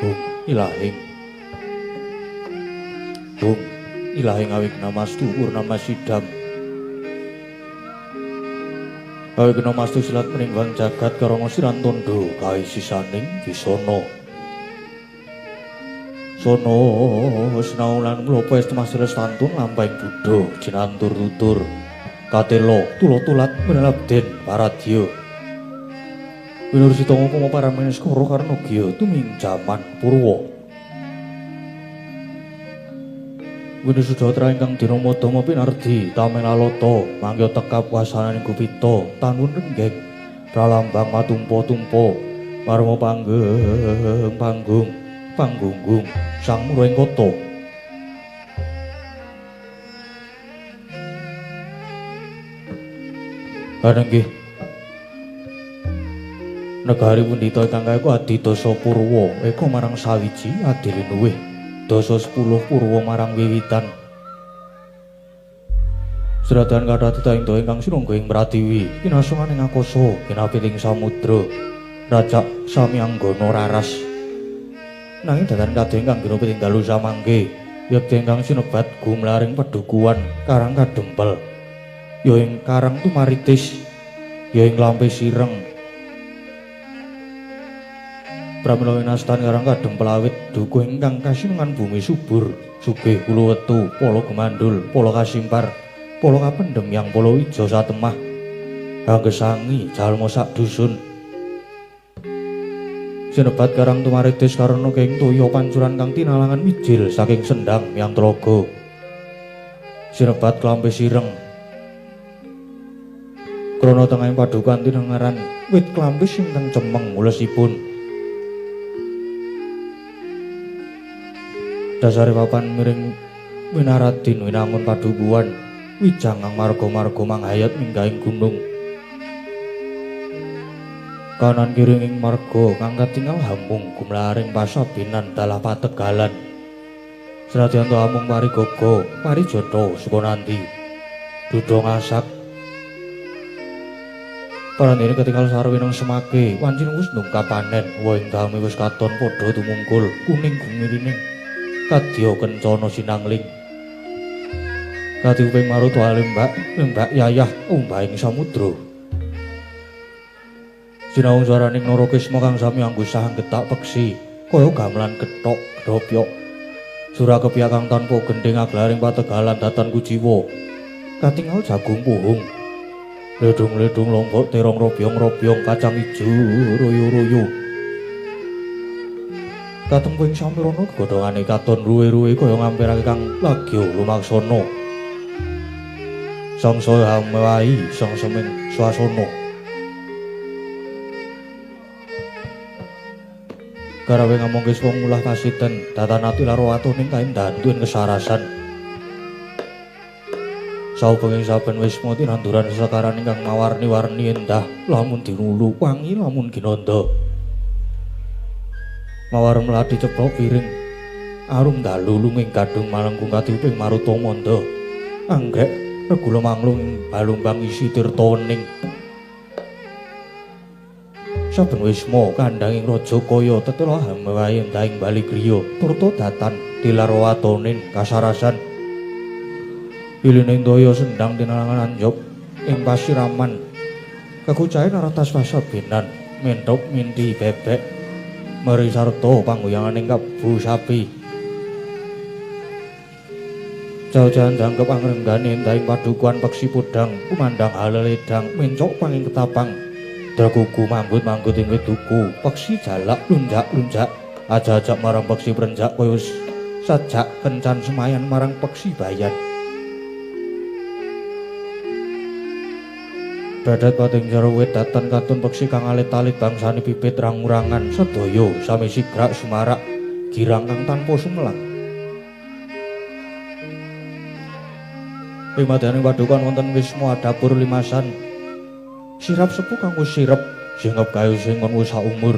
Hum ilahing. Hum ilahing awigna mastu purnama sidam. Awigna mastu silat meninggang jagat karana siran tondo kae sisaning wisana. Sono sinau lan mlopo estemasiles tantun lampahing buddha jinantur tutur katelo tulo-tulat menelabden paradya. Winursita ngupama parameneskara karna gya tuming jaman purwa. Winusudatra ingkang dinama Dama pinardi tameng lalata mangya tekap wasananing gupita tanun renggeng pralambang matumpa-tumpa marma panggeng panggung panggunggung sang muruing kota. Anenggih negari pundhita ingkang kaeku adidasa purwa eka marang sawiji adilinuwih dasa 10 purwa marang wiwitan. Sradan kathah titah ingkang sinungga ing pratiwi kinasongan ing akasa kinapiting samudra rajak sami anggana raras. Nanging datan kadya ingkang ginopiting dalu samangke yekti ingkang sinebat gumlaring pedukuhan Karang Kadempel ya ing Karang Tumaritis ya ing Lampe Sireng. Pramila winastan Karang Kadempel awit dukuh ingkang kasinungan bumi subur sugih kuluwetu pala gumandul pala kasimpar pala kapendhem yang pala wija satemah anggesangi jalma sak dusun. Sinebat Karang Tumaritis karena keng toya pancuran kang tinalangan mijil saking sendang yang tlaga. Sinebat Klampe Sireng krana tengahing padukan tinengaran wit klampis ingkang cemeng ulesipun. Dasare papan miring winaradin winangun padukuhan wijang kang marga-marga manghayat minggahing gunung. Kanan kiri ing marga kang katingal hamung gumlaring pasabinan dalah pategalan. Senadyan to amung parigaga parijata Sukananti duda ngasak. Parandene ketingal sarwineng semake wancine wis nungkap panen woh ing dame wis katon padha tumungkul kuning gumirining kadya kencana sinangling. Kadiuping maruta alimbak lembak yayah ombahing samudra. Sinau swaraning Narakisma kang sami anggusah getak peksi kaya gamelan kethok gedopyok. Sura kepiyak kang tanpa gendhing aglaring pategalan datan kuciwa. Katingal jagung puhung. Ledung-ledung lombok terong robyong-robyong kacang ijo royo-royo. Katempuing samirana gegodhongane katon ruwe-ruwe kaya ngampirake kang lagya lumaksana. Sangsaya amewahi sangseming swasana. Garawe ngamongke wong mulah pasiten datan ati laro atuning kaendahan tuwin kesarasan. Saubenging saben wisma tinanduran sesekaran ingkang mawarni-warni endah lamun dinulu wangi lamun ginanda. Mawar mladi ceplok piring arum dalu lunging gadhung malengkung katiuping maruta manda. Anggrek regula manglung ing balumbang isi tirta wening. Saben wisma kandhanging raja kaya tetela hamewahi endahing bali griya turta datan dilarwatonin kasarasan. Ilining daya sendang tinalangan anjop ing pasiraman. Kekucahe naratas pasabinan menthok minti bebek meri sarta pangguyanganing kebu sapi. Jauh-jauhan jangkep angrenggane endahing padukuhan peksi podang kumandhang haleledang mencok panging ketapang. Dragugu manggut-manggut ing wit duku peksi jalak lunjak-lunjak ajak-ajak marang peksi prenjak kaya sajak kencan semayan marang peksi bayan. Dadat pating jero wit datan katun peksi kang alit-alit bangsane pipit rangurangan sedaya sami sigrak sumarak girang kang tanpa sumelang. Ing madyaning padukan wonten wisma dapur limasan. Sirap sepuh kang wis sirep singep kayu sing kon wis saumur.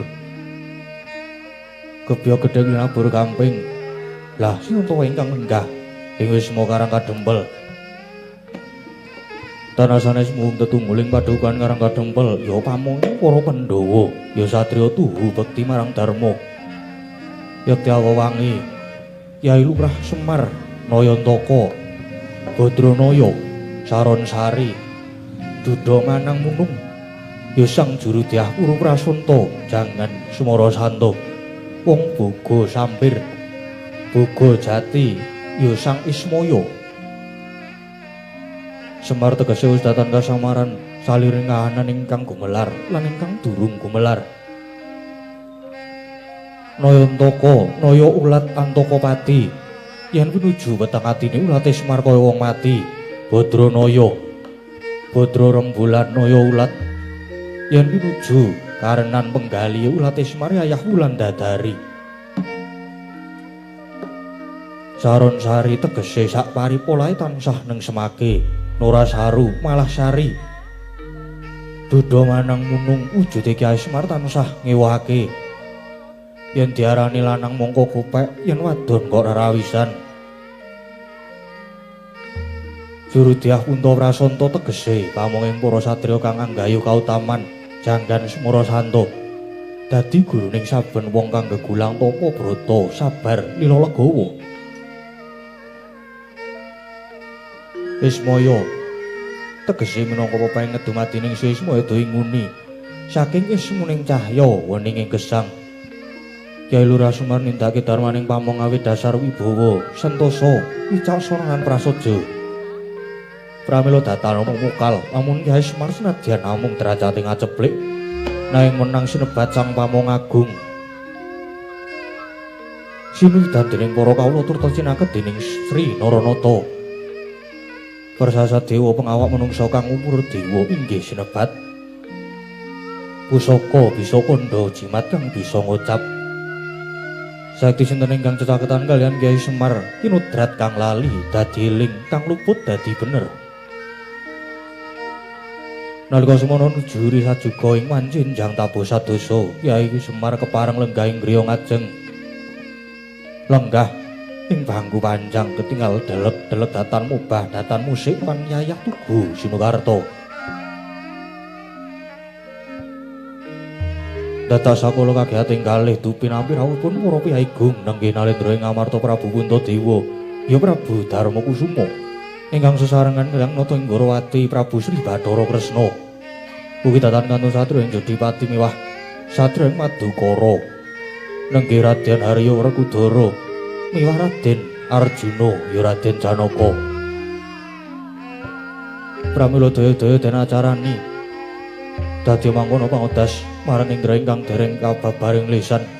Gebya gedhe linabur gamping. Lah sinunta ingkang lenggah ing wisma Karang Kadempel. Tanah sanes mung tetungguling padukan Karang Kadempel ya pamong para Pandhawa ya satriya tuhu bekti marang dharma. Yatyawangi Kyai Lurah Semar Nayantaka Badranaya Saronsari Duda Manang Munung ya Sang Juru Dyah Puru Prasanta Jangan Sumara Santa Wong Boga Sampir Boga Jati ya Sang Ismaya. Semar tegese wis datan kasamaran saliring kahanan ingkang gumelar lan ingkang durung gumelar. Nayantaka naya ulat antaka pati yen pinuju weteng atine ulate Semar kaya wong mati. Badranaya Badra rembulan naya ulat yen pinuju karenan penggali ulate Semar yayah wulan dadari. Saronsari tegese sak paripolahe tansah neng semake nora saru malah sari. Duda Manang Munung wujude Kyai Semar tansah ngewahake. Yen diarani lanang mongko kopek, yen wadon kok rerawisan. Juru Dyah Punta Prasanta tegese pamonging para satriya kang anggayu kautaman janggan Semara Santa. Dadi guruning saben wong kang gegulang tapa brata sabar lila legawa. Ismaya tegese minangka pepeng ngedumadining Ismaya do inguni saking ismuning cahya wening ing gesang. Kyai Lurah Semar nindakake darmaning pamong awit dasar wibawa sentosa wicaksana lan prasaja. Pramila datan mukal lamun Kyai Semar senadyan namung derajate ngaceplik nanging menang sinebat Sang Pamong Agung. Sinuwudan dening para kawula turta cinaket dening Sri Naranata. Persasa dewa pengawak menungsa kang umur dewa inggih sinebat pusaka bisa kandha jimat kang bisa ngocap. Sakti sinten ingkang cecaketan kaliyan Kyai Semar kinudrat kang lali dadi eling kang luput dadi bener. Nalika semono nuju sajuga ing wancinjang tabuh sadosa, Kyai Semar kepareng lenggah ing griya ngajeng. Lenggah ing bangku panjang ketinggal delek-delek datan mubah datan musik pan yayah tugu Sinukarta. Dados sakula kagiyating kalih dupi nampi rawuhipun para piyai gung nenggih nalendra ing Amarta Prabu Puntadewa ya Prabu Darma Kusuma ingkang sesarengan kaliyan Nata Inggarawati Prabu Sri Bathara Kresna. Ugi datan kantun satriya ing Jodipati miwah satriya ing Madukara nenggih Raden Harya Werkudara miwah Raden Arjuna ya Raden Janaka. Pramila daya-daya den acarani dadi mangkono pangodas marang indra ingkang dereng kababaring lisan. Raden.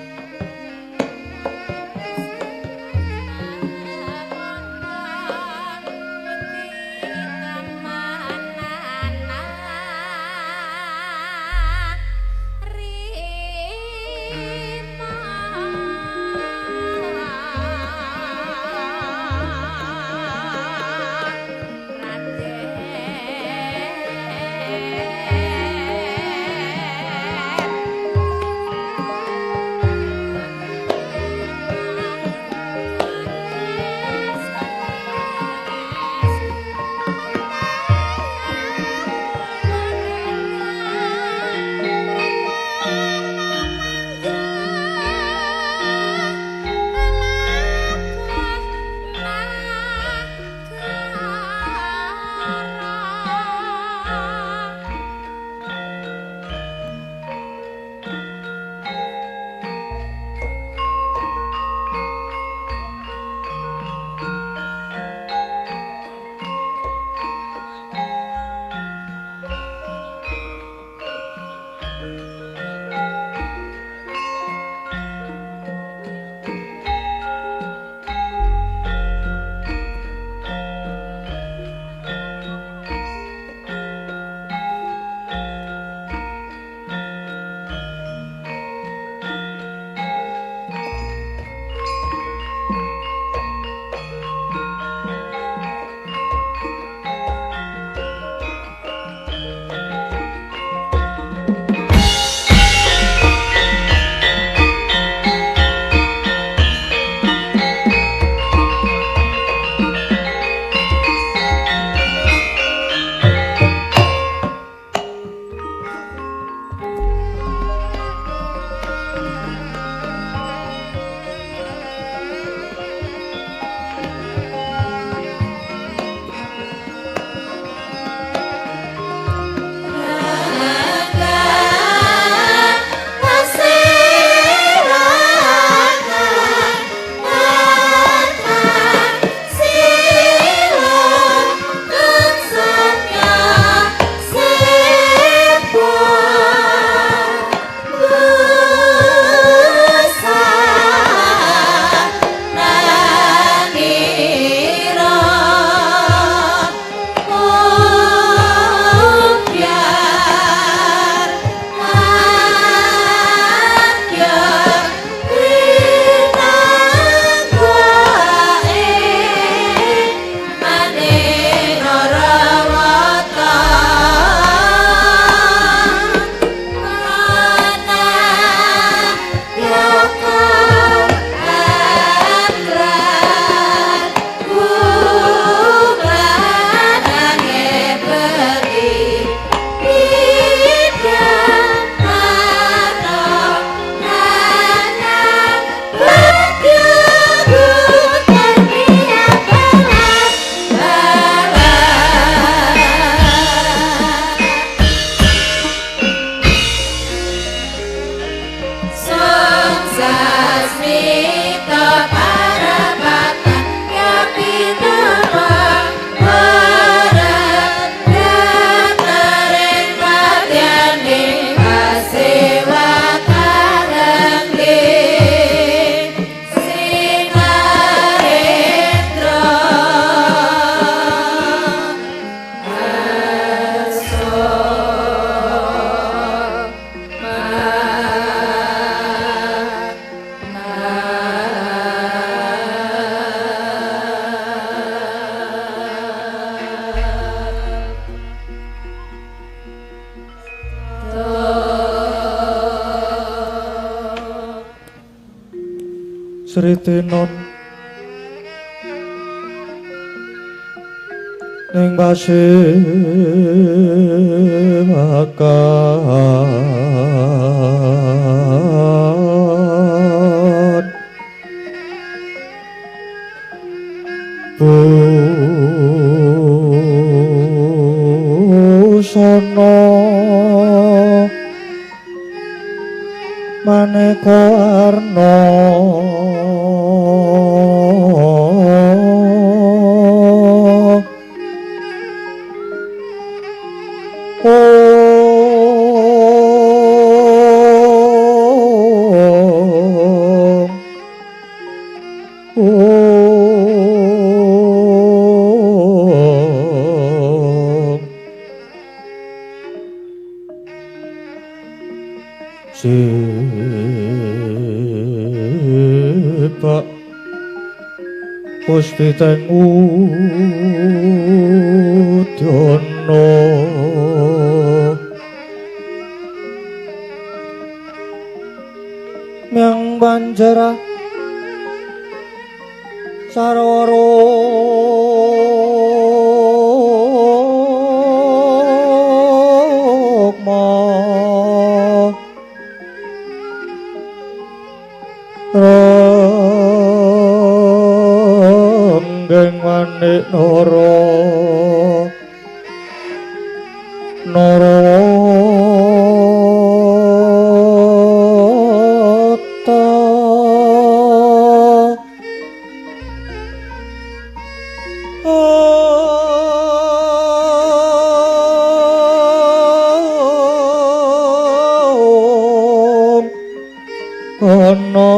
Sritenon ning pasewakan busana maneka warna Sibak puspiteng udyana myang banjara sarwara Ranggeng manik nara narawata Ana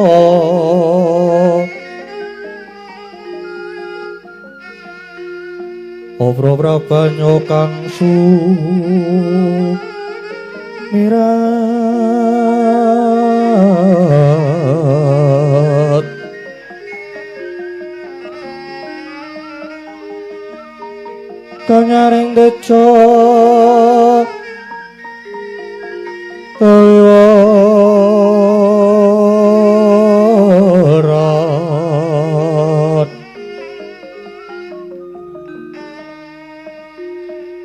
Obro prabanyo kang sumirat kanyaring deca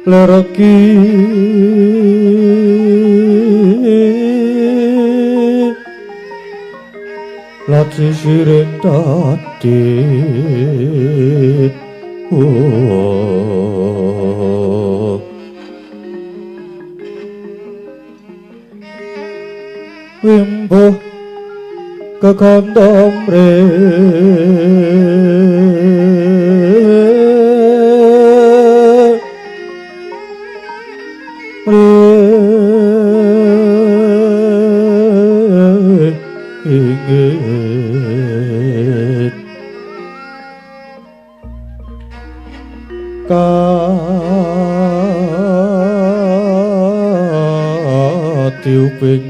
Lereki laci siring tadit wimbuh kekandam ingit katiuping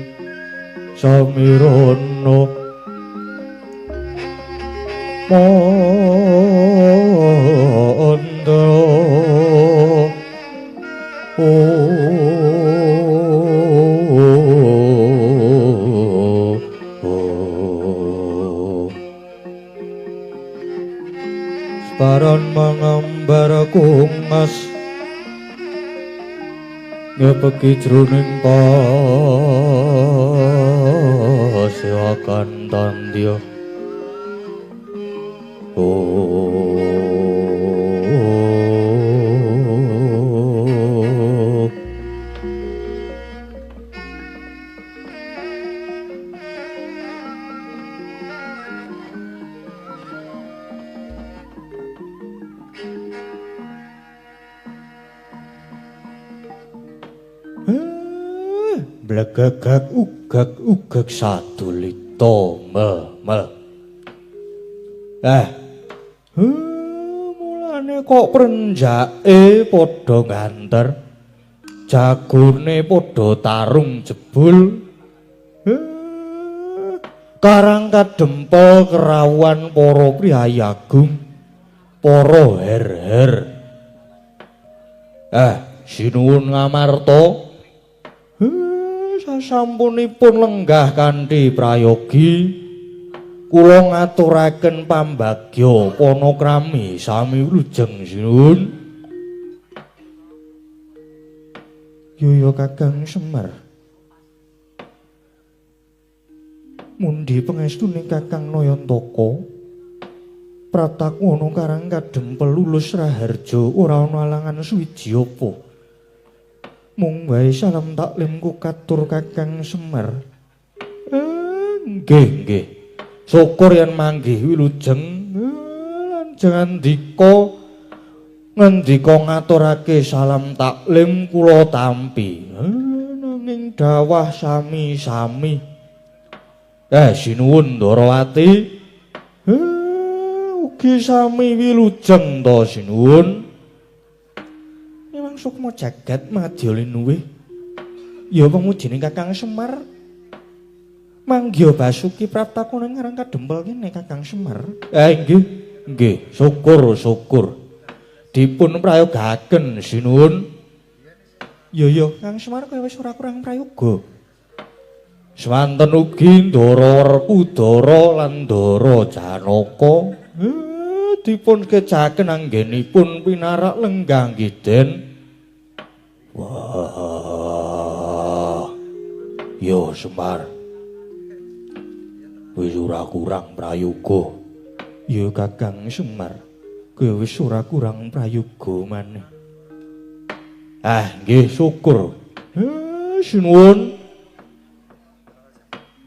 samirana mandra Separan mangambar kungas ngepeki jroning pasewakan tandya. Blegegeg ugeg ugeg sadulita mel mel. Mulane kok prenjake padha nganter, jagone padha tarung jebul. Karang kadempel kerawuhan para priyayi agung, para her-her. Sinuwun Ngamarta. Sasampunipun lenggah kanthi prayogi, Kula ngaturaken pambagya panakrami sami wilujeng sinuwun. Yo Kakang Semar. Mundi pangestune Kakang Nayantaka. Prataku ana Karang Kadempel lulus raharja ora ana alangan suwiji apa. Mung wae salam taklimku katur Kakang Semar. Nggih nggih. Syukur yen manggih wilujeng lan jangandika ngendika ngaturake salam taklim kula tampi. Nanging dawah sami-sami. Sinuwun Ndarawati. Ugi sami wilujeng to sinuwun. Memang sukma jagat madya linuwih. Ya pamujine Kakang Semar. Manggiha Basuki praptakuna Karang Kadempel kene Kakang Semar. Nggih, nggih, syukur syukur. Dipun prayogaken sinuwun. Ya ya, Kang Semar kaya wis ora kurang prayoga. Swanten ugi Ndara Werkudara lan Ndara Janaka. Dipun kecaken anggenipun pinarak lenggah ngiden. Wah. Yo Semar. Wis ora kurang prayoga. Ya Kakang Semar, kowe wis ora kurang prayoga maneh. Nggih syukur. Sinuwun.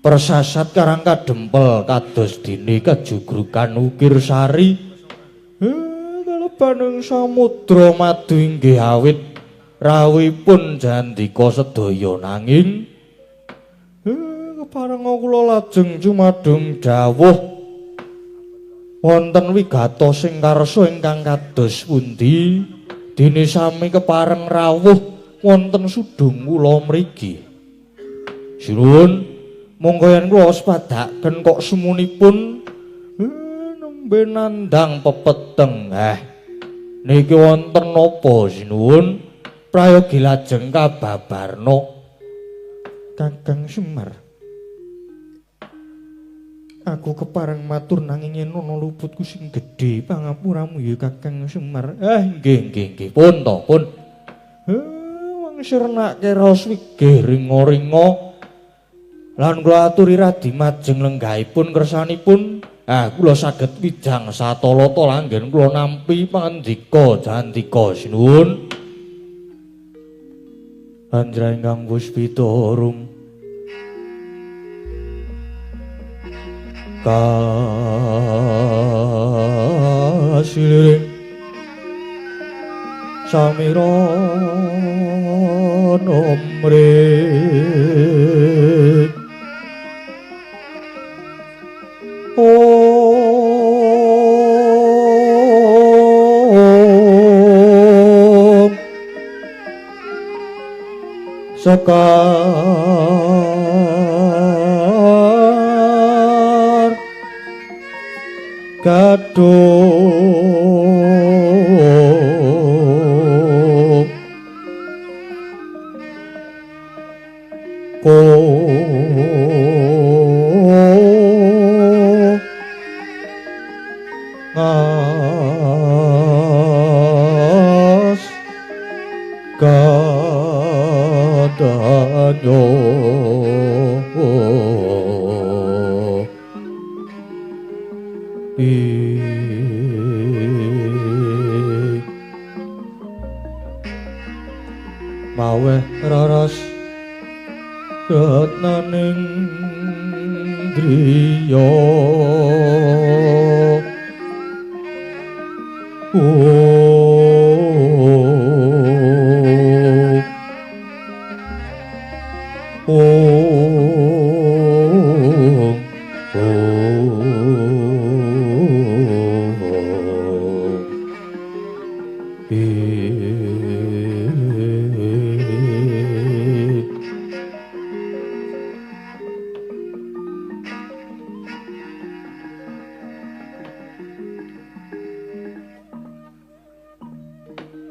Persasat Karang Kadempel kados dene kejugrukan ukir sari. Kalebaning samudra madu inggih awit rawuhipun jandika sedaya nanging keparenga kula lajeng jumadung dawuh wonten wigatos sing karsa ingkang kados pundi dene sami kepareng rawuh wonten sudung kula mriki. Sinuwun, monggo yen kula sepadaken kok semunipun nembe nandhang pepeteng. Niki wonten napa sinuwun? Prayogi lajeng kababarna. Kakang Semar, aku kepareng matur nanging yen ana luputku sing gedhe pangapuramu ya Kakang Semar. Nggih nggih nggih, pun to pun. Wong sirnake raos wigih ringa-ringa lan kula aturi radi majeng lenggahipun kersanipun. Kula saged wijang satalata langgen kula nampi pangandika jandika sinuwun. Anjra ingkang puspita rum kasiliring samira nomre om sekar gadung ko ngas kadanyo maweh raras ratnaning driya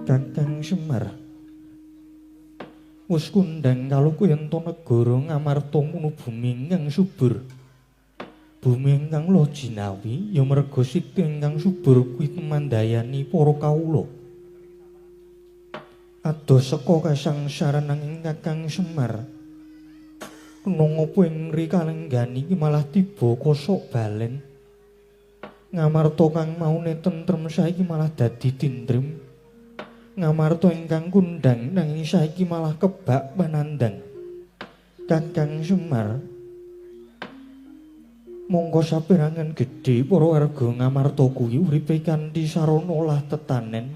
Kakang Semar wis kundang kaluku yen to negara Ngamarta munu bumi ingkang subur. Bumi ingkang lojinawi ya merga siti ingkang subur kuwi temandayani para kawula. Adoh seka kasangsaran nanging Kakang Semar. Kena ngapa ing rikalenggan iki malah tiba kosok balen. Ngamarta kang maune tentrem saiki malah dadi tindrem. Ngamarta ingkang kundang nanging saiki malah kebak panandang. Kakang Semar, mongko saperangan gedhe para warga Ngamarta kuwi uripe kanthi sarana lah tetanen.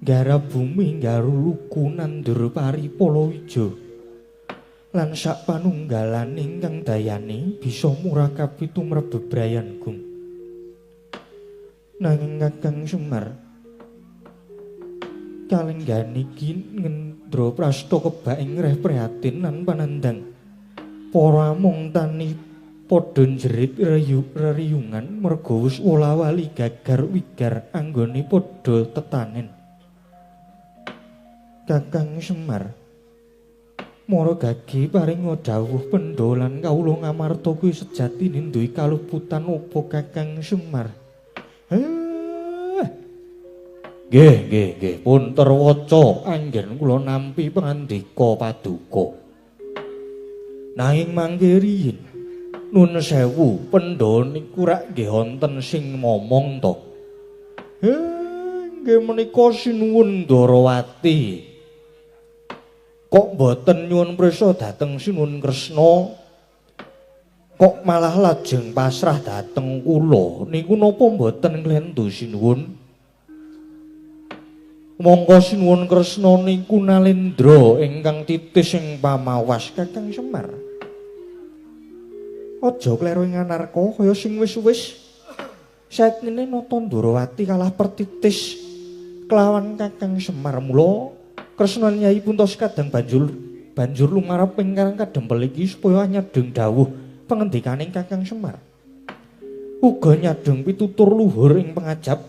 Garap bumi, nggaru luku, nandur pari palawija. Lan sak panunggalane ingkang dayane bisa murakabi tumrap bebrayan gung. Nanging Kakang Semar, kalenggan iki Ngendraprasta kebak ing reh prihatin lan panandang. Para amung tani padha njerit reriyungan merga wis wola-wali gagar wigar anggone padha tetanen. Kakang Semar, mara gage paringa dawuh pendha lan kawula Ngamarta kuwi sejatine duwe kaluputan apa Kakang Semar? Nggih, nggih, nggih, pun terwaca anggen kula nampi pangandika paduka. Nanging mangke riyin nun sewu pendha niku rak nggih wonten sing momong to. Nggih menika Sinuwun Ndarawati. Kok mboten nyuwun prisa dhateng Sinuwun Kresna? Kok malah lajeng pasrah dhateng kula? Niku napa mboten klentu Sinuwun? Mongko Sinuwun Kresna niku nalendra ingkang titis ing pamawas Kakang Semar. Aja kleru ing anarka kaya sing wis-wis. Saetine nata Ndarawati kalah pertitis kelawan Kakang Semar. Mula Kresna Nyai Punta sekadang banjur lumarep ing karang kadempel iki supaya nyadheng dawuh pangendikaning Kakang Semar. Uga nyadheng pitutur luhur ing pangajap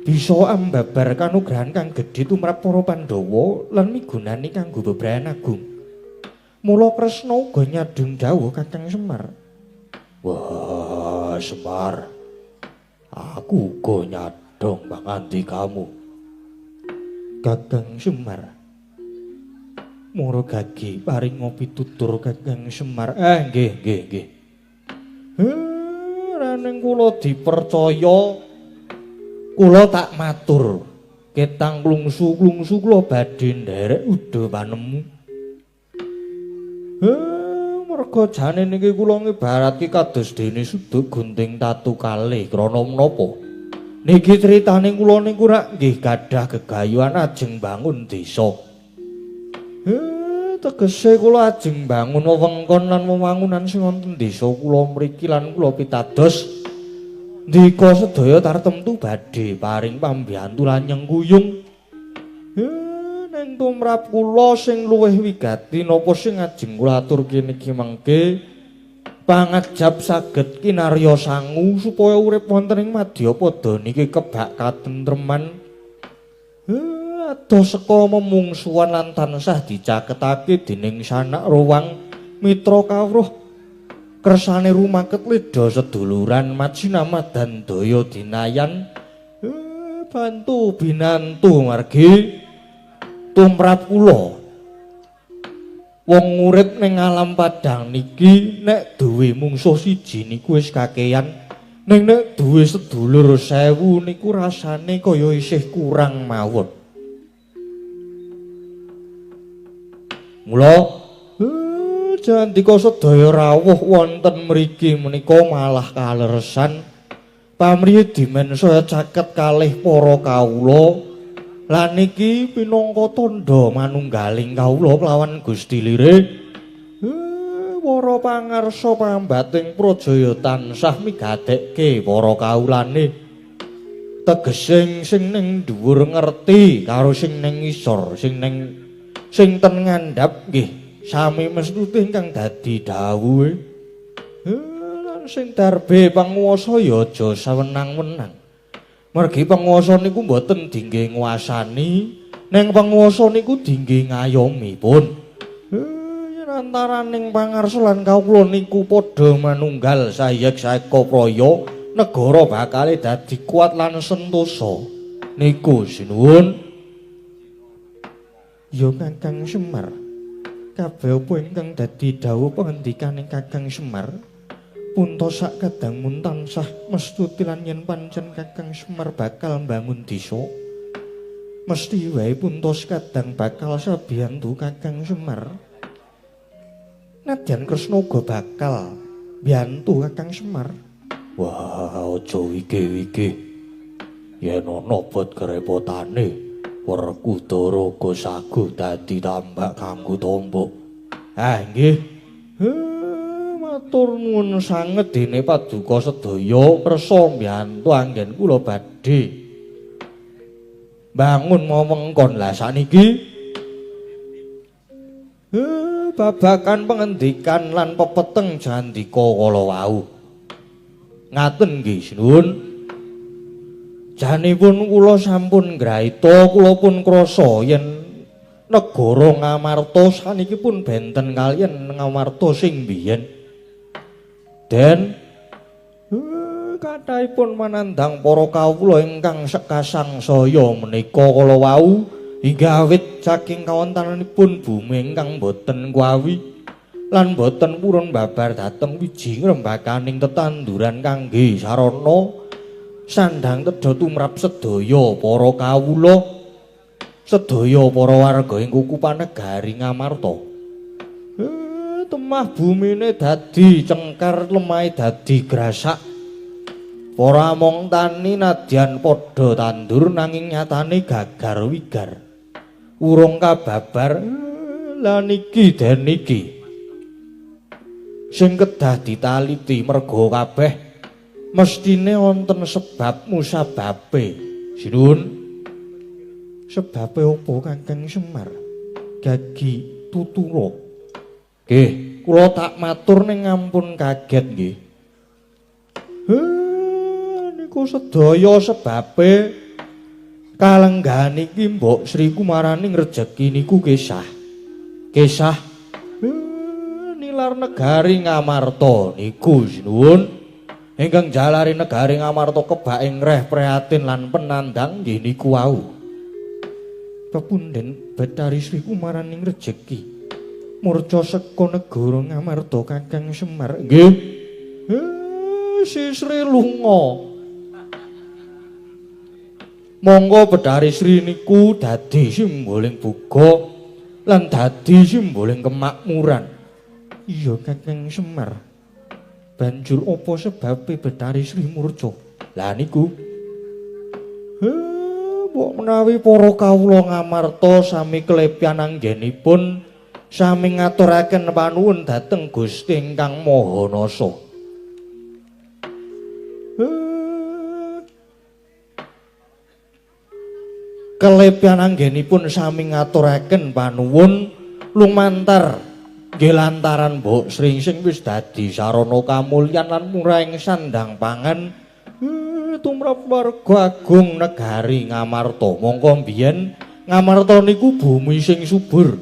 bisa ambabar kanugrahan kang gedhe tumrap para Pandhawa lan migunani kanggo bebrayan agung. Mula Kresna uga nyadheng dawuh Kakang Semar. Wah, Semar, aku uga nyadhong pangandikamu. Kakang Semar, mara gage paringa pitutur Kakang Semar. Nggih, nggih, nggih. Raning kula dipercaya, kula tak matur ketang klungsu-klungsu kula badhe nderek udha panemu. Merga jane niki kula ngibaratke kados dene suduk gunting tatu kalih krana menapa? Niki critane kula niku rak nggih gadah gegayuhan ajeng bangun desa. Tegese kula ajeng bangun wewengkon lan wewangunan sing wonten desa kula mriki lan kula pitados ndika sedaya tartemtu badhe paring pambiyantu lan nyengkuyung. Ning tumrap kula sing luwih wigati napa sing ajeng kula aturke niki mengke pangajap saged kinarya sangu supaya urip wonten ing madyapada niki kebak katentreman. Adoh seka memungsuhan lan tansah dicaketake dening sanak ruwang mitra kawruh. Kersane rumaket leda seduluran majinamadan daya dinayan. Bantu binantu margi tumrap kula. Wong urip ning alam padhang niki nek duwe mungsuh siji niku wis kakean, ning nek duwe sedulur 1000 niku rasane kaya isih kurang mawon. Mula jandika sedaya rawuh wonten mriki menika malah kaleresan pamriye dimen saya caket kalih para kawula lan niki pinangka tandha manunggaling kawula kelawan Gusti Lire. Para pangarsa pambating Prajaya tansah migadekke para kawulane. Tegese sing ning dhuwur ngerti karo sing ning ngisor, sing ten ngandhap nggih sami mestuti ingkang dadi dawuhe. Lan sing darbe panguwasa ya aja sawenang-wenang. Mergi panguwasa niku mboten dingge nguasani, ning panguwasa niku dingge ngayomi pun. Yen Antaraning pangarsa lan kawula niku padha manunggal sayek saeka praya, negara bakale dadi kuat lan sentosa. Niku sinuwun. Ya Kakang Semar, kabeh apa ingkang dadi dawuh pangendikaning Kakang Semar punta sak kadang mun tansah mestuti lan yen pancen Kakang Semar bakal mbangun desa mesti wae punta sekadang bakal sabiyantu Kakang Semar. Nadyan Kresna uga bakal mbiyantu Kakang Semar. Wah, aja wike-wike. Yen ana bot kerepotane, Werkudara uga saguh dadi tambak kanggo tombok. Ah, nggih. Matur nuwun sanget dene paduka sedaya kersa mbiyantu anggen kula badhe bangun wewengkon. Lah sakniki babagan pengendikan lan pepeteng jandika kala wau. Ngaten nggih sinuwun. Janipun kula sampun ngraita, kula pun krasa yen negara Ngamarta saniki pun benten kaliyan Ngamarta sing biyen. Den kathahipun manandhang para kawula ingkang sekasangsaya menika kala wau hingga awit saking kawontenanipun bumi ingkang boten kuawi lan boten purun babar dhateng wiji ngrembakaning tetanduran kangge sarana sandhang tedha tumrap sedaya para kawula, sedaya para warga ing kukupan negari Ngamarta. Temah bumine dadi cengkar, lemahe dadi grasak. Para among tani nadyan padha tandur nanging nyatane gagar wigar. Urung kababar. Lah niki den niki sing kedah ditaliti merga kabeh mestine wonten sebab musababe. Sinuwun. Sebabe apa Kakang Semar? Gagi tutura. Nggih, kula tak matur ning ampun kaget nggih. Niku sedaya sebabe kalenggahan iki Mbok Sri Kumaraning rejeki niku kisah. Kisah nilar negari Ngamarta niku sinuwun. Ingkang jalari negari Ngamarta kebak ing reh prihatin lan penandang nggih niku wau. Pepunden Bathari Sri Kumaraning rejeki murca seka negara Ngamarta Kakang Semar. Nggih. Si Sri lunga. Monggo Bathari Sri niku dadi simboling buga lan dadi simboling kemakmuran. Iya Kakang Semar. Banjur apa sebabe Bathari Sri murca? Lah niku. Mbok menawi para kawula Ngamarta sami klepyan anggenipun sami ngaturaken panuwun dhateng Gusti ingkang Maha Nasa. Klepyan anggenipun sami ngaturaken panuwun lumantar nggih lantaran Mbok Sri sing wis dadi sarana kamulyan lan murahing sandang pangan tumrap warga agung negari Ngamarta. Mongko biyen Ngamarta niku bumi sing subur.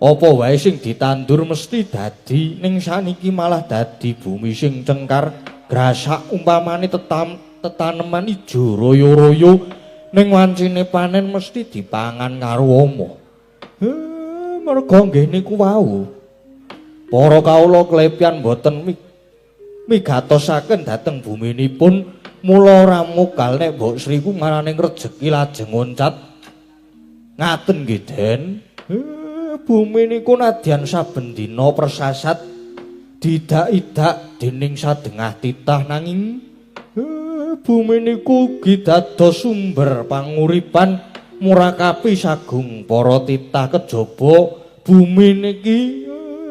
Apa wae sing ditandur mesti dadi, ning saniki malah dadi bumi sing cengkar, grasak umpamane tetaneman ijo royo-royo ning wancine panen mesti dipangan karo ama. Merga nggih niku wau. Para kawula klepyan boten migatosaken dhateng buminipun, mula ora mukal nek Mbok Sri ku marane rejeki lajeng loncat. Ngaten nggih, Den. Bumi niku nadyan saben dina persasat didak-idak dening sadengah titah, nanging bumi niku ugi dados sumber panguripan murakapi sagung para titah. Kejaba bumi niki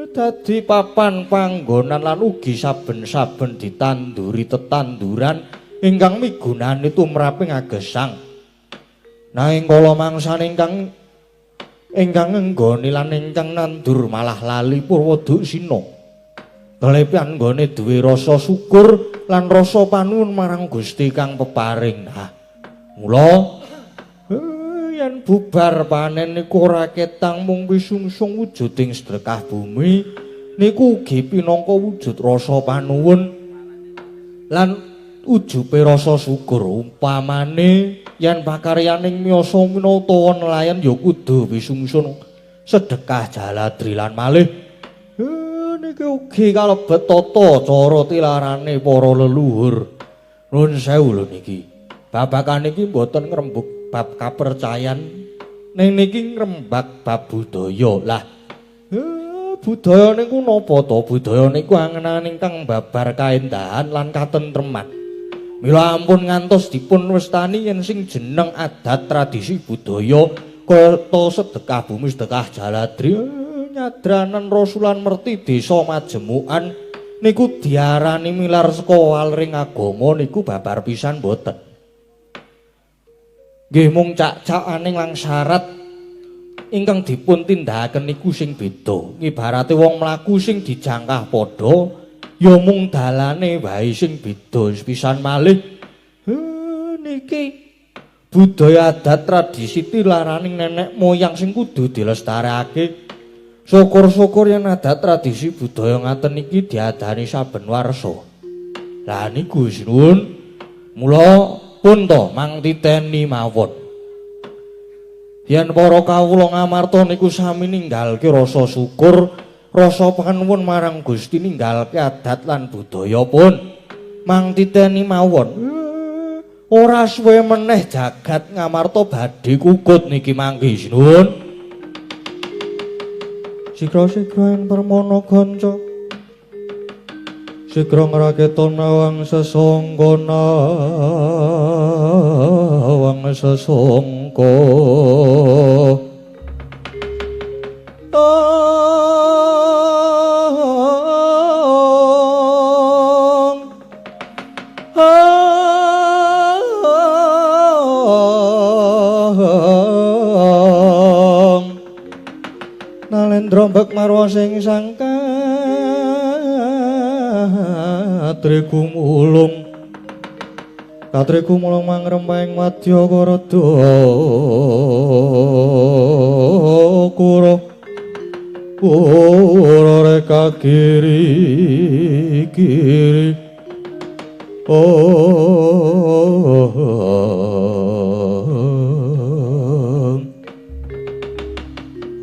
dadi papan panggonan lan ugi saben-saben ditanduri tetanduran ingkang migunani tumraping agesang. Nanging kala mangsane ingkang ngenggoni lan ingkang nandur malah lali purwaduksina. Kelepian nggone duwe rasa syukur lan rasa panuwun marang Gusti kang peparing. Nah, mula Yen bubar panen niku ora ketang mung pisungsung wujuding sedekah bumi niku ugi pinangka wujud rasa panuwun lan ujube rasa syukur. Umpamane yen pakaryaning miyasa utawa nelayan ya kudu pisungsung sedekah jaladri lan malih. Niki ugi kalebet tata cara tilarane para leluhur. Nuwun sewu lho niki. Babakan niki mboten ngrembug bab kapercayan, ning niki ngrembak bab budaya. Lah, budaya niku napa to? Budaya niku angen-angen ingkang babar kaendahan lan katentreman. Mila ampun ngantos dipun wastani yen sing jeneng adat tradisi budaya kayata sedekah bumi, sedekah jaladri, nyadranan rasulan merti desa majemukan niku diarani milar saka walring agama niku babar pisan mboten. Nggih mung cak-cakaning lan syarat ingkang dipun tindakaken niku sing beda. Ibarate wong mlaku sing dijangkah padha, ya mung dalane wae sing beda pisan malih. Niki budaya adat tradisi tilaraning nenek moyang sing kudu dilestarekake. Syukur-syukur yen adat tradisi budaya ngaten iki diadani saben warsa. Lah niku sinuwun. Mula pun to mang titeni mawon. Yen para kawula Ngamarta niku sami ninggalke rasa syukur, rasa panuwun marang Gusti, ninggalke adat lan budaya pun mang titeni mawon. Ora suwe meneh jagat Ngamarta badhe kukut niki mangke sinuwun. Sigra-sigra ing permana kanca, sigra ngraketa nawang sesangka, nawang sesangka. Nalendra mbek marwa sing sangka katri gumulung, katri gumulung mangrempahing wadya karada kura kura reka kiri kiri. Oh,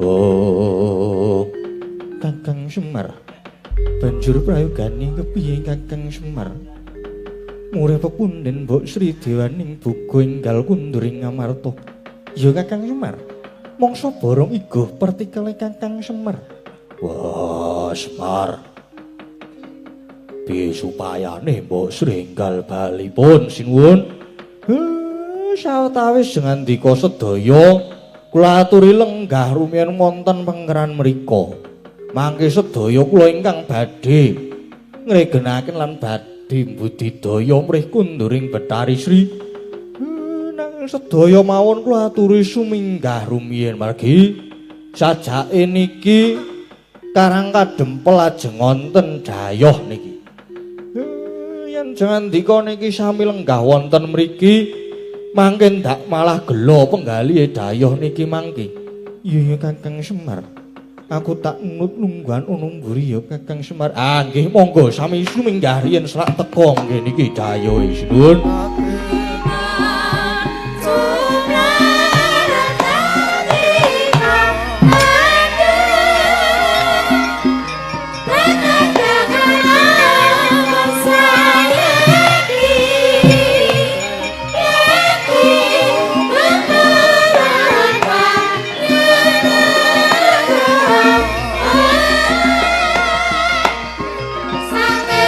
oh, Kakang Semar, banjur prayogane kepiye Kakang Semar? Murih pepunden Mbok Sri Dewaning buga enggal kundur ing Ngamarta. Ya Kakang Semar, mangsa borong igoh pertikele Kakang Semar. Wah, Semar. Piye supayane Mbok Sri enggal bali pun sinuwun? Sawetawis ngandika sedaya kula aturi lenggah rumiyin wonten pengeran mriku. Mangke sedaya kula ingkang badhe ngregenaken lan badhe mbudidaya mrih kunduring Bethari Sri. Nanging sedaya mawon kula aturi suminggah rumiyin margi sajake niki Karang Kadempel ajeng wonten dayoh niki. Yen jangandika niki sami lenggah wonten mriki mangke ndak malah gela penggalihe dayoh niki mangke. Iya ya Kakang Semar. Aku tak nut nungguan ono mburi ya Kakang Semar. Ah nggih monggo sami suminggah riyen selak teka nggih niki dayohe sinuwun. Sampai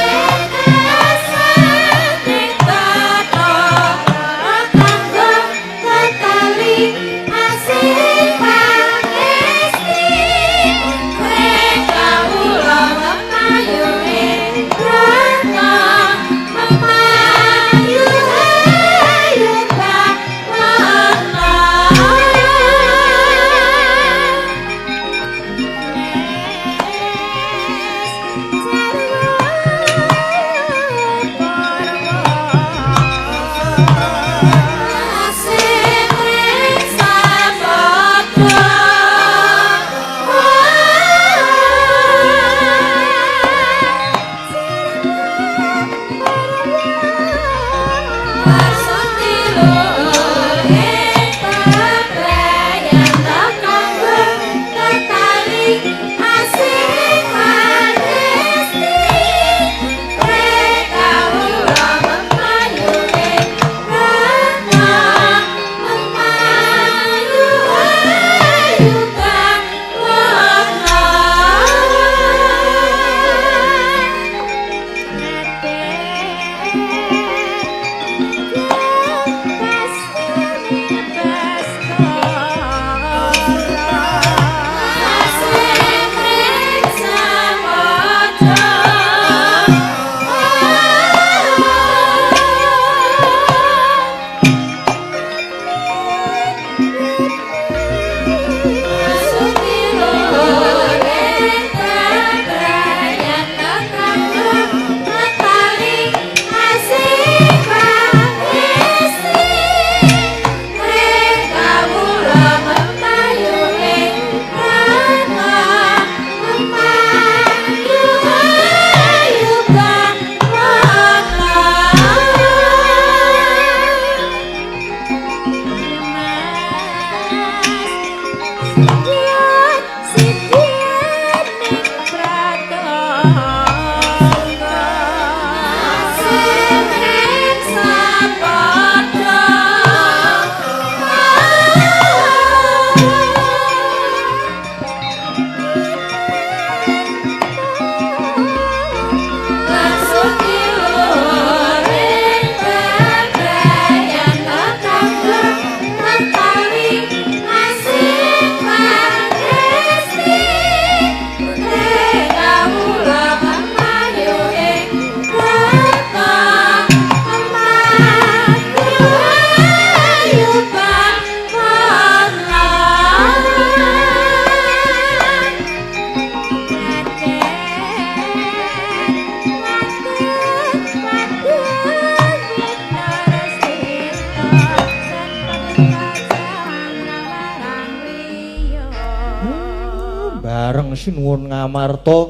Hyang Sinuwun Ngamarta,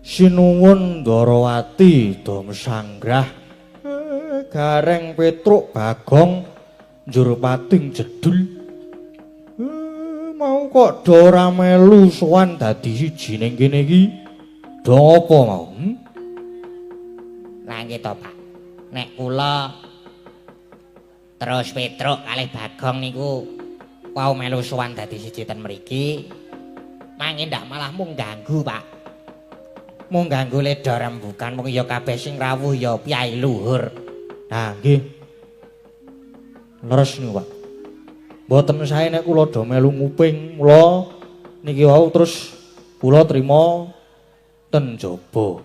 Sinuwun Ndarawati Dom Sanggrah, Gareng Petruk Bagong njur pating jedul. Mau kok do ora melu sowan dadi siji ning kene iki? Do apa mau? Lah nggih to, Pak. Nek kula terus Petruk kalih Bagong niku wau melu sowan dadi siji ten mriki, mangke ndak malah mung ganggu, Pak. Mung ganggu ledha rembukan mung ya kabeh sing rawuh ya piyai luhur. Nah nggih. Leres niku, Pak. Mboten sae nek kula do melu nguping, mula niki wau terus kula trima ten jaba.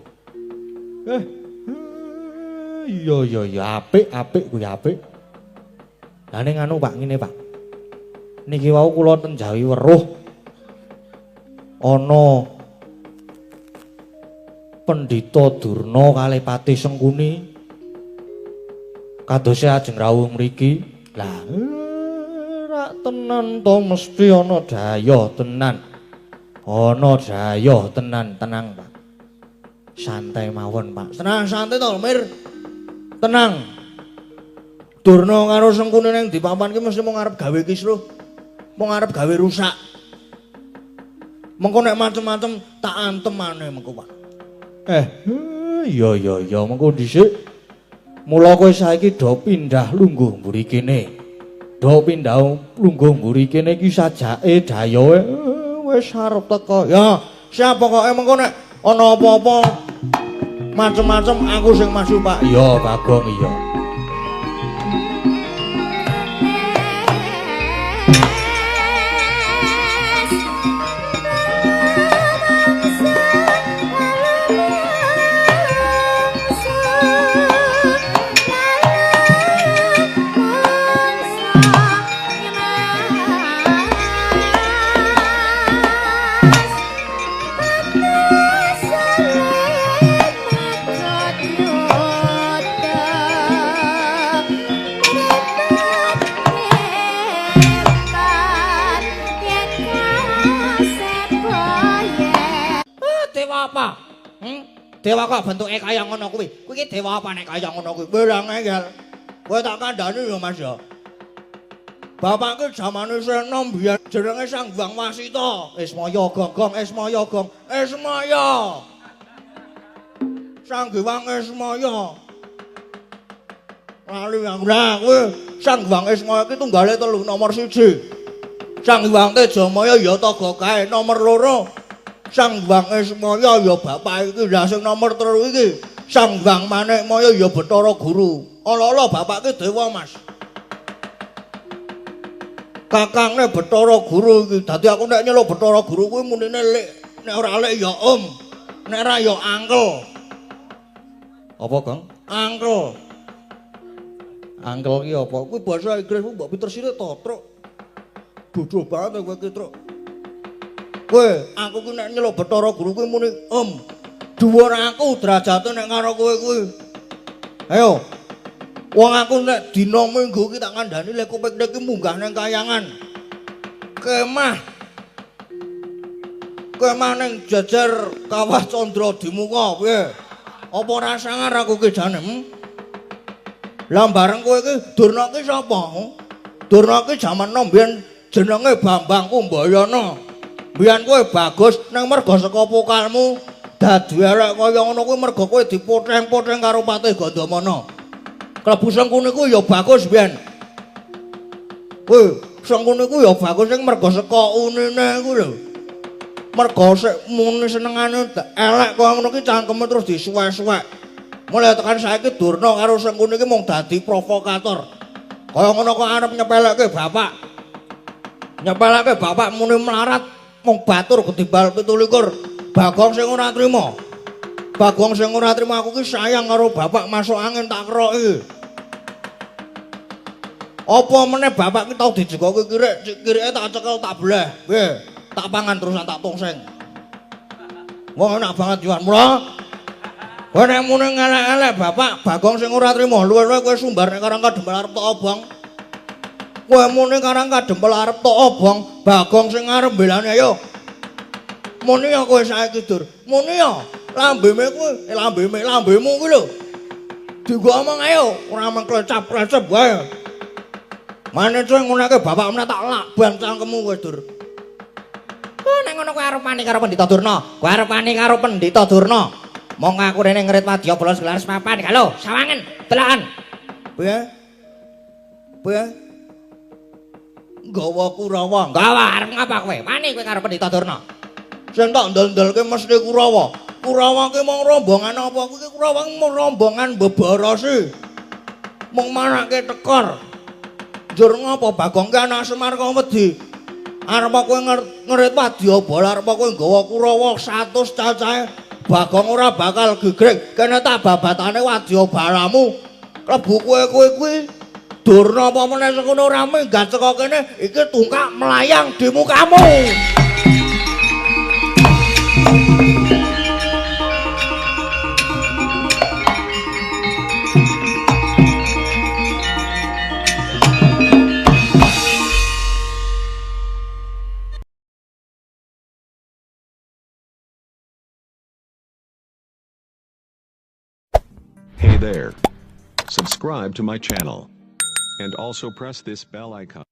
Iya iya iya apik apik kuwi apik. Lah ning anu Pak ngene Pak. Niki wau kula ten Jawi weruh ana Pendhita Durna kalih Patih Sengkuni kadose ajeng rawuh mriki. Lah rak tenan to mesti ana dayah tenan. Ana dayah tenan, tenang Pak. Santai mawon Pak. Tenang santai to Mir. Tenang. Durna karo Sengkuni ning di papan ki mesti mung arep gawe kisruh. Mung arep gawe rusak. Mengko nek macem-macem tak antem maneh mengko Pak. Iya iya iya mengko dhisik. Mula kowe saiki do pindah lungguh mburi kene. Do pindah lungguh mburi kene iki sajake dayohe wis arep teko. Ya, siap pokoke mengko nek ana apa-apa macem-macem aku sing maju Pak. Iya Bagong iya. Dewa kok bentuke kaya ngono kuwi. Kuwi iki dewa apa nek kaya ngono kuwi? Kowe ra ngeyel. Kowe tak kandhani ya Mas ya. Bapak ki jamane isih enom biyen jenenge Sang Hyang Wasita. Ismaya Gong-gong, Ismaya Gong, Ismaya. Sang Hyang Ismaya. Lali aku lah kowe Sang Hyang Ismaya ki tunggale 3 nomor 1. Sang Hyang Tejamaya ya taga kae nomor 2. Sang Hyang Ismaya ya bapak iki, lah sing nomor 3 iki Sang Hyang Manikmaya ya Bathara Guru. Ala-ala bapak ki dewa Mas. Kakangne Bathara Guru iki. Dadi aku nek nyeluk Bathara Guru kuwi munine lik, nek ora lik ya om, nek ora ya angkel. Apa, Kang? Angkel. Angkel ki apa? Kuwi basa Inggris kuwi mbok pinter sithik to, Truk. Bodoh banget kowe ki, Truk. Kowe, aku ki nek nyeluk Bathara Guru kuwi muni om. Dhuwur aku derajate nek karo kowe kuwi. Ayo. Wong aku nek dina Minggu ki tak kandhani lek kupiknik ki munggah nang kayangan. Kemah. Kemah ning jejer Kawah Candra Dimuka piye? Apa ora sangar aku ki jane? Lah bareng kowe ki Durna ki sapa? Durna ki jaman nom biyen jenenge Bambang Kumbayana. Biyen kowe bagus nang merga saka pokalmu dadi elek kaya ngono kuwi merga kowe dipotheng-potheng karo Patih Gandamana. Klebu Sengkuni kuwi ya bagus biyen. Kowe Sengkuni kuwi ya bagus sing merga saka unine kuwi lho. Merga sik muni senengane elek kaya ngono ki cangkeme terus disuwek-suwek. Mulai tekan saiki Durna karo Sengkuni ki mung dadi provokator. Kaya ngono kok arep nyepelekke bapak. Nyepelekke bapak muni melarat mung batur ketimbal 27. Bagong sing ora trima. Bagong sing ora trima aku ki sayang karo bapak masuk angin tak keroki. Apa meneh bapak ki tau dijegoki kirik, kirike tak cekel tak bleh. Piye? Tak pangan terusan tak tongseng. Wong enak banget yuan mula. Kowe nek muni ngelek-elek bapak, Bagong sing ora trima, luwih-luwih kowe sumbar nek Karang Kadempel arep tok obong. Kowe muni Karang Kadempel arep tok obong, Bagong sing arep mbelani ayo. Muni ya kowe saiki Dur. Muni ya lambeme kuwi, lambeme lambemu kuwi lho. Dienggo omong ayo, ora mung klecap-klecep wae. Mane kowe ngunake bapak meneh tak lakban cangkemmu kowe Dur. Oh, nek ngono kowe arep wani karo Pendhita Durna. Kowe arep wani karo Pendhita Durna. Monggo aku rene ngrit wadya bala gelar papan. Halo, sawangen, delakan. Piye? Piye? Nggawa Kurawa. Nggawa arep ngapa kowe? Wani kowe karo Pendhita Durna. Sing tak ndel-ndelke mesti Kurawa. Kurawa ki mung rombongan apa? Kuwi Kurawa mung rombongan bebarasi. Mung marake tekor. Njur ngapa Bagong ki anak Semar kok wedi? Arep kowe ngrit wadyabala, arep kowe nggawa Kurawa 100 cacahe, Bagong ora bakal gegrek. Kene tak babatane wadyabalamu. Klebu kowe kuwi Durna apa meneh sing ngono ora minggat saka kene, iki tungkak melayang di mukamu. Hey there. Subscribe to my channel. And also press this bell icon.